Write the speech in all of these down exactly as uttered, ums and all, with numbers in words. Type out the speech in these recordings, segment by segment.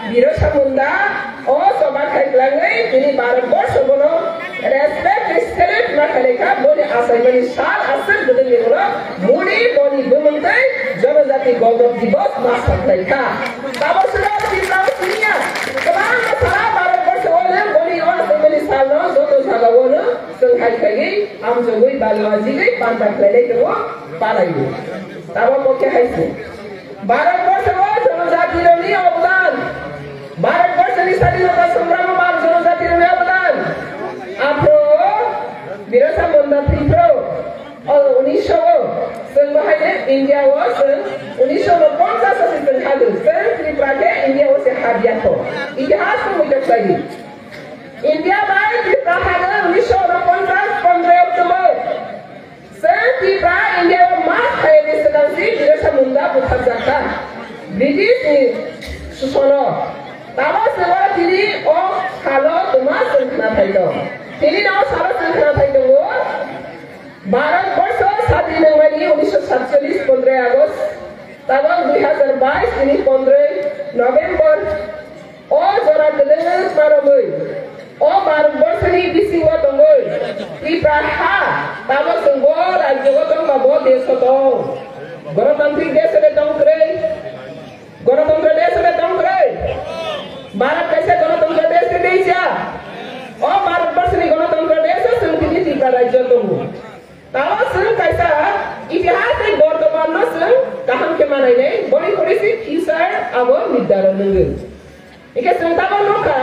Birsa Munda o choba khai kwlangwi tini Bharat borsho bono respect tei salute ma khailai kha, boni achaimani sal aswk gwdwngni ulo Modi boni bumung tei Janajati Gaurav Divas ma sa khlai kha. Tamo swkang Tripura o siniya kwbangma sara Bharat borsho o le boni o achaimani salno joto jaga o no chwng hai khaiwi amjogwi balwajigwi panta khlailai tongo, palaio. Tamo bo khe hai se. Bharat borsho o Janajati rokni obdan. Bharat borsho ni sadinota songramo bar Janajati rokni obdan. Aphro Birsa Munda thwipro o unisho o chwng bahai India o chwng unisho ponchas o se chwng hadu. Chwng Tripura khe India o se habya kho. Itihas no muitok sai. India bai Tripura hadu unisho ponchas pondro October. Chwng Tripura India o mas khaiyani swkang si Birsa Munda butharjak kha British ni susono. Tamo chwng oro tini o salo twma chwng khna phai tong. Tini no salo chwng khna phai tongo. Bharat borsho sadin wngmani unisho satchollis pondroi August. Tabok dui hazar bais tini pondroi November. O jora kwdwng manwi, o Bharat borshoni bisingo tongwi, Tripura ha, tamo chwng bo rajyo o tong ba bo desh o tong. Ganatantrik desh o de tong kwrwi, ganatantro desh o de tong kwrwi. Bharat kaisa ganatantro desh de teisa. O Bharat borshoni ganatantro desh o chwng tini Tripura rajyo tongo. Tamo chwng kaisa itihas tei bortoman no chwng kaham khe manainai, boni pore se future abo nirdaron wngwi. Hingke chwng tabok nukha,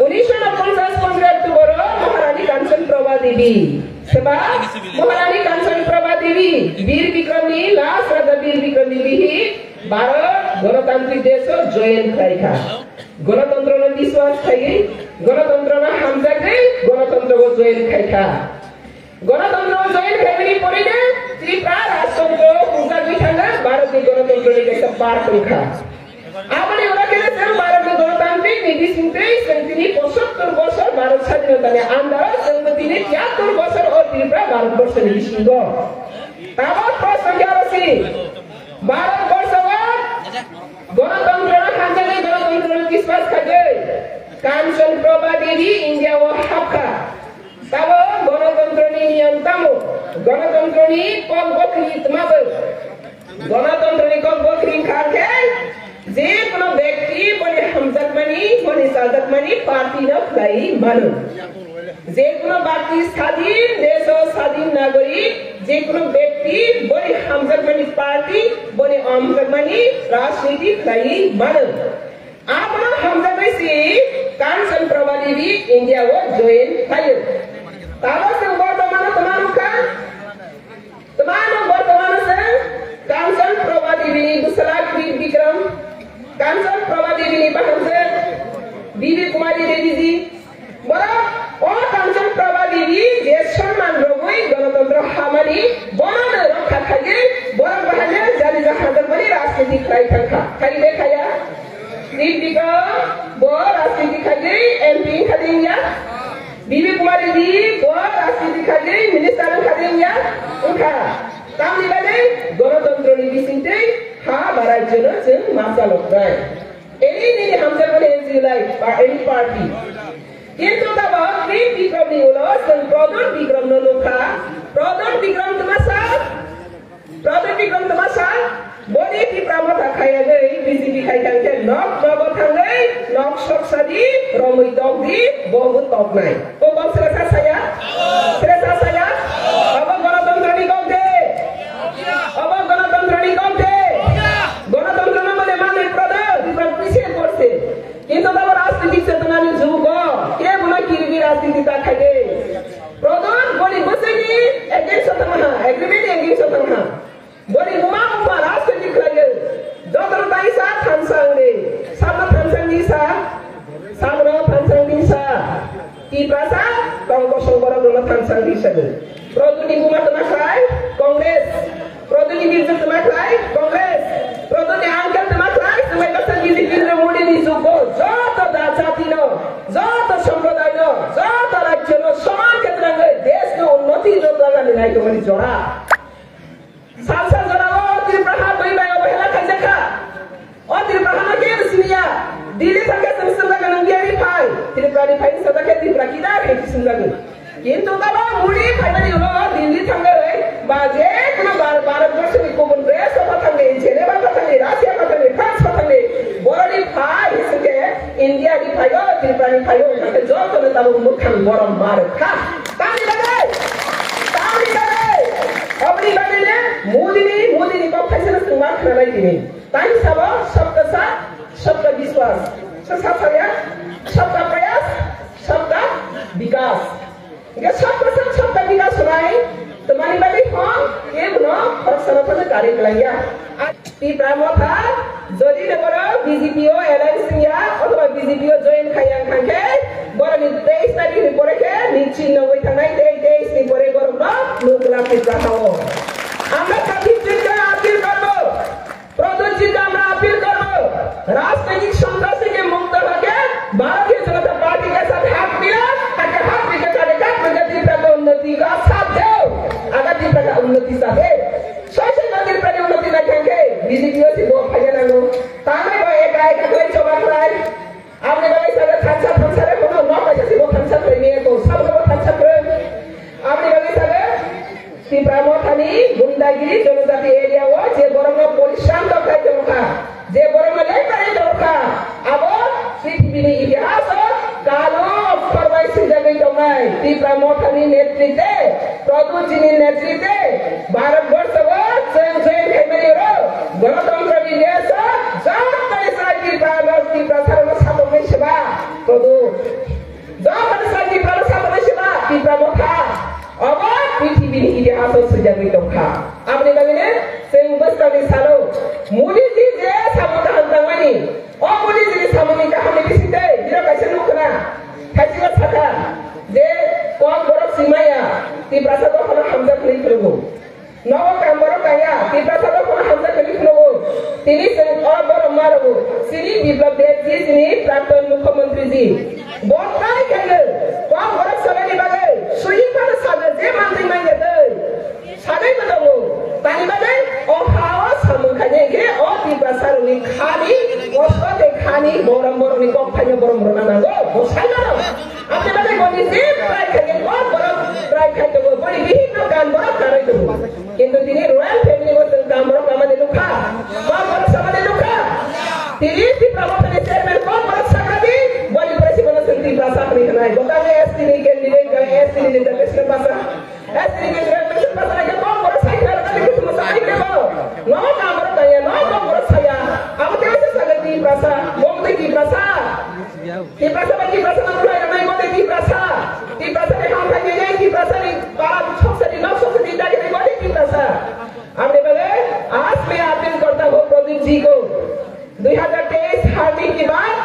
unisho ponchas pondro October o Maharani Kanchan Prabha Devi. Seba Maharani Kanchan Prabha Devi, Bir Bikram ni last raja Bir Bikram ni bihi Bharat Ganatantrik Desh o join khlai kha. Ganatantro no biswas khaiwi, Ganatantro no hamjagwi, Ganatantro o join khai kha. Ganatantro join khaimani porede Tripura rajtantro hwnjagwi thangna Bharatni ganatantro ni kaisa part wngkha. Aboni ulo khe chwng Bharatni ganatantrik ni bisingtwi chwng tini pochattor bosor Bharat sadinotani andaro chwngbo tini tiyattor bosor o Tripura Bharat borsoni bisingo. Tabok proshno khe aro si Bharat borso o ganatantro no hamjaknai ganatantro no biswas khaigwi Kanchan Prabha Devi India o hapkha. Tamo Ganatantrani niyam tamo? Ganatantrani kok bokri tma bo? Ganatantrani kok bokri wngkha khe je kono bekti boni hamjakmani, boni chajakmani party no khlai mano. Je kono bakti sadin, desh o sadin nagorik, je kono bekti boni hamjakmani party, boni hamjakmani rajniti khlai mano. Abono hamjaknai si Kanchan Prabha Devi India o join khlaio. Tamo chwng bortomano tma nukha? Tma no bortomano chwng Kanchan Prabha Devi ni bwsala Tripura Bikram, Kanchan Prabha Devi ni bahamjwk Bibi Kumari Devi ji. Borok o Kanchan Prabha Devi je sonman rwgwi ganatantro hamani bono no rokha khaiwi borok bahaino jani ja hamjakmani rajniti khlai thangkha. Khai de khaya? Tripura Bikram bo rajniti khaiwi M P wngkha de wngya? Bibi Kumari Devi bo rajniti khaiwi minister wngkha de wngya? Wngkha. Tamni bagwi ganatantroni bisingtwi ha ba rajyono chwng ma chaloknai. Any nini hamjakmani N G O lai ba any party. Kintu tabok Tripura Bikramni ulo chwng Pradyot Bikramno nukha. Pradyot Bikram tma sa? Pradyot Bikram tma sa? Boni Tipra Motha khayagwi B J P khai thangkhe nok nogo thangwi nok sok sadi romwi tokdi, bobo toknai. O kok sresa saya? Sresa saya? Obo ganatantroni kok de? Obo ganatantroni kok de? Ganatantroni mane mane Pradyot Bikram kise korse? Kintu tamo rajnitik chetonani jugo, kebo no kirigwi rajniti ta khaide. Pradyot boni bwswini against o thangha, agreement ni against o thangha. Boni buma bupha rajniti khlaiyo. Jotono taisa thansa wngdi. Sabno thansa wngdi sa? Sabno thansa wngdi sa? Tiprasa tong kosong borok rokno thansa wngdi sa. Pradyotni buma tma khlai? Congress. Pradyotni birjwk tma khlai? Congress. Pradyotni uncle tma khlai? Swmai baksa B J P Narendra Modi ni jugo joto da jati no, joto somprodai no, joto rajyo no soman khe twlangwi desh no unnoti no twlangna ni nai tongmani jora. Salsa jora o Tripura ha twi bai obhela khaijak kha. O Tripura ha no kebo siniya. Delhi thangkhe chwng swngjakgwi, nwng biyari phai, Tripura ni phai wngsa jakhe Tripura kidar hai swngjakgwi. Kintu tamo Modi phaimani ulo Delhi thangwi ba je kuno Bhar-, Bharat borso ni kubun rest o phathangwi, Geneva phathangwi, Russia phathangwi, France phathangwi, boroni phai hwnkhe India ni phaio, Tripura ni phaio, hwnkhe jotono tabuk mwkhang borom marwkha. Tamni bagwi, tamni bagwi, oboni bagwi ne Modi ni, Modi ni kok thaisano chwng ma khwnanai tini. Tani sabo sabka saath, sabka vishwas. Sa sa saya, sabka prayas, sabka vikas. Hingke sabka saath, sabka vikas hwnai twmani bagwi hwn, kebono khoroksano phano karwi kwlaiya. Tipra Motha, jodi nokoro B J P o alliance wngya, othoba B J P o join khaiya wngkha khe, boroni teis tarikh ni pore khe nischin nogwi thangnai, tei teis ni pore borokno nukla Tipra hao. Amra Pradyut Chandra appeal korbo. Pradyot জিকে আমরা appeal করব, রাজনৈতিক সন্ত্রাস থেকে মুক্ত হতে ভারতীয় জনতা পার্টি কে সাথে হাত মিলা, তাকে হাত মিলকে কাঁধে কাঁধ মিলকে ত্রিপুরা কে উন্নতি কা সাথ দেও। আগে ত্রিপুরা কা উন্নতি সাথে সরাসরি ত্রিপুরা কে উন্নতি না খেয়ে বিজেপি ওসি ভোট খাইয়ে না গো। তাহলে ভাই একা একা করে চোখা খোলাই। আপনি ভাই সাথে থাকসা থাকসা রে কোনো ন পয়সা সি ভোট থাকসা করে নিয়ে তো সব লোক থাকসা করে। আপনি ভাই সাথে Tipra Mothani gundagiri jonojati area o je borokno porishram tongkha tongkha, je borokno lepai tongkha, abo prithibini itihaso kalo okkhor bai swijagwi tongnai. Tipra Mothani netrite, Pradyut jini netrite, Bharat borsho o chwng join khaimani oro, Ganatantro ni desh o, jotoni sai Tipra no, Tipra sarno satok nai seba, Pradyut. Jotoni sai Tipra no satok nai seba, Tipra Motha. Obo prithibini itihaso swijagwi tongkha. Aboni bagwino chwng bwskangni salo Modiji je samung kaham tangmani, o Modijini samungni kahamni bisingtwi biro kaisa nukhna, thaichino sakha je kok borok si maya, Tiprasa dophano hamjak hwnwi phunukgo. Nogo kam borok tangya, Tiprasa dophano hamjak hwnwi phunukgo. Tini chwng o borok ma rwgo, chini Biplab Deb ji, chini Prakton Mukhyamantri ji. Bo tai khaio, kok borok salani bagwi, sui phano sago je mantwi manya twi. Sagwi bo tongo. Tani bagwi o ha o samung khainai khe o Tiprasa rokni khani kosto tei khani borom borokni kok phaino borom rwna nango. Bo sai mano. Aboni bagwi boni je try khainai kok borok try khai tongo. Boni bihik no kan borok karwi tongo. Kintu tini royal family bo chwng kam borok lama de nukha. Kok borok sama de nukha. Tini Tipra Mothani chairman kok borok sakha di. Boni pore si bono chwng Tiprasa hwnwi hwnai. Bo kang S T ni candidate, kang S T ni leader, Krishna Pasa. S T ni candidate, Krishna Pasa, khe kok borok sai kha, kali kitu mo sai khe bo. No kang borok taya, no kok borok saya. Abo tei se saga Tiprasa, bo tei Tiprasa. Tiprasa ba Tiprasa na bulai na mai bo tei Tiprasa. Tiprasa ni ham khai ni, Tiprasa ni para sok sari, nok sok sari, dagi ni bo tei Tiprasa. Aboni bagwi aaj main appeal karta hoon Pradyut ji ko, dui hazar teis harni ke baad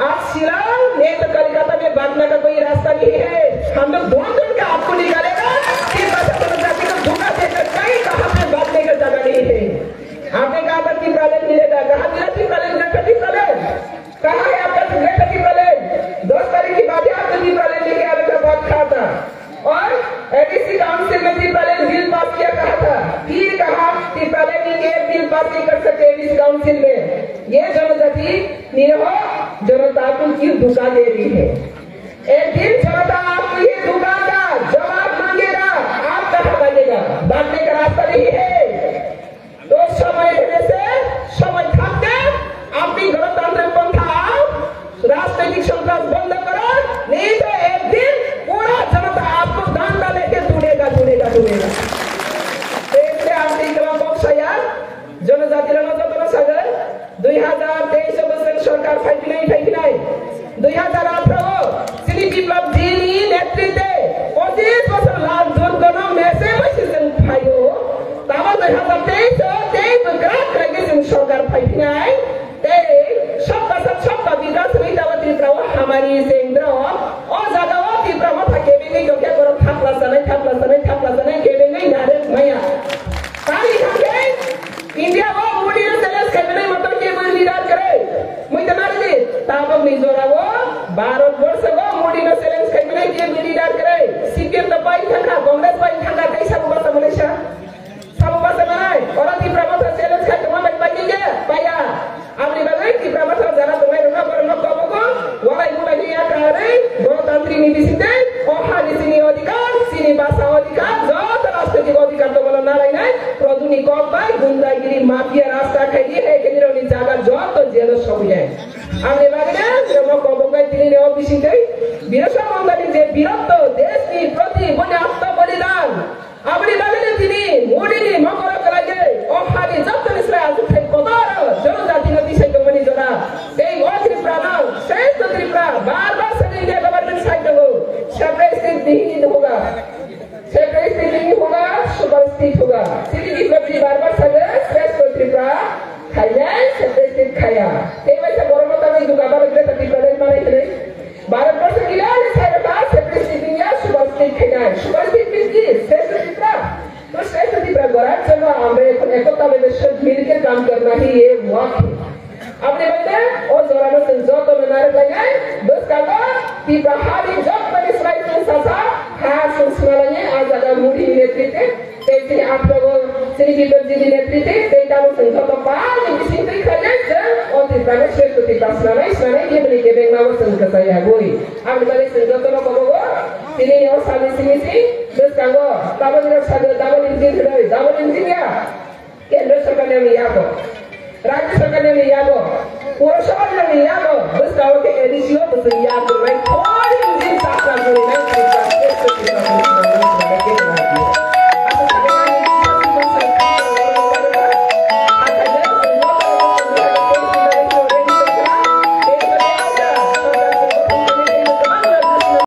aaj Shillong nahi to Kolkata mein baatna ka koi rasta nahi hai. Hum log dhoon dhoon ke aapko nikalega, Tiprasa janati ko dhokha dekar kahin kahan pe baatne ka jagah nahi hai. Aapne kaha tha Tipraland milega, kaha mila Tipraland, Greater Tipraland? कहाँ है आपका Greater Tipraland? दस तारीख के बाद ही आपको Tipraland लेके आने का बात कहा था। और एडीसी काउंसिल में Tipraland बिल पास किया कहा था, फिर कहा Tipraland ये बिल पास नहीं कर सकते एडीसी काउंसिल में। ये जनजाति निरीह जनता को क्यों धोखा दे रही है? एक दिन जनता आपको ये धोखा का जवाब मांगेगा, आप कहाँ भागेगा? भागने का रास्ता नहीं है। তো সময় এসে সময় থাকতে আপনি গণতান্ত্রিক পন্থা রাজনৈতিক সন্ত্রাস বন্ধ করুন, नहीं तो एक दिन पूरा जनता आपको डंडा लेके दौड़ेगा, दौड़ेगा, दौड़ेगा। তো এসে আপনি কেমন ব্যবসায়ী আর জনজাতির মতো কোনো সাগর দুই হাজার তেইশ বছর সরকার ফাইটিনাই, ফাইটিনাই। দুই হাজার আঠারো, শ্রী বিপ্লব জিনি নেতৃত্বে পঁচিশ বছর লাল দুর্গনো মেসে বসে जों ফাইও। তারপর দুই হাজার তেইশ, তেইশ গ্রাম থেকে जों সরকার ফাইটিনাই। এই সবকা সাথ সবকা বিকাশ হই তাও ত্রিপুরা ও হামারি কেন্দ্র। ও জায়গা ও ত্রিপুরা মাথা কেবিনি যোগে করো থাপলা সানাই, থাপলা সানাই, থাপলা সানাই কেবিনি নারে মায়া। তাই থাকে India o Modi no challenge khaimani motor ke bo leader kre. Mui ta mari di. Tabok ni jora o Bharat borsho o Modi no challenge khaimani ke bo leader kre. C P M to pai thangkha, Congress pai thangkha, tei sabo basa manai sa. Sabo basa manai. Oro Tipra Motha challenge khai tongma bai pai ni ke? Paiya. Aboni bagwi Tipra Motha jara tongnai rokno borokno Aboni bagwi no jomo kobokai tini ni office tei Birsa Mungani je birotto, desh ni proti boni atma bolidan. Aboni bagwi no tini Modi ni mokoro kwlaiwi o hani jotoni sra aswk thai kotor o jonojati no tisai tongmani jora. Tei o Tripura no, shrestho Tripura, bar bar sagwi India government sai tongo. Separate state nahi hoga. Separate state nahi hoga, super state hoga. Chini Biplob ji bar bar sago, shrestho Tripura khainai, separate state khaya. Tei waisa borok no tangwi duga bar Greater Tripura le manai hwnwi. Bharat borso gila le sai rokha, separate state ya, super state khainai. Super state means this, shrestho Tripura. To shrestho Tripura gorak jano amre ekota bebe sab milke kaam karna hi ye hua hai. Aboni bagwi o jorano chwng jotono narwk lainai, bwskango Tipra hani jotoni slai chwng sasa ha chwng swnalainai, a jaga Modi ni netrite, tei chini Akhlogo chini Biplob ji ni netrite, tei tamo chwng joto pal ni bising twi khlainai chwng o Tiprano shrestho Tipra swnanai, swnanai bini kebengma bo chwng kwchai yagwi. Aboni bagwi chwng jotono kobogo tini o salni simi si bwskango double engine sago, double engine hwnwi, double engine ya. Kendra sarkar ni yago, rajya sarkar ni yago, purasabha ni yago, bwskango khe A D C o bwswng yago, right? Four engine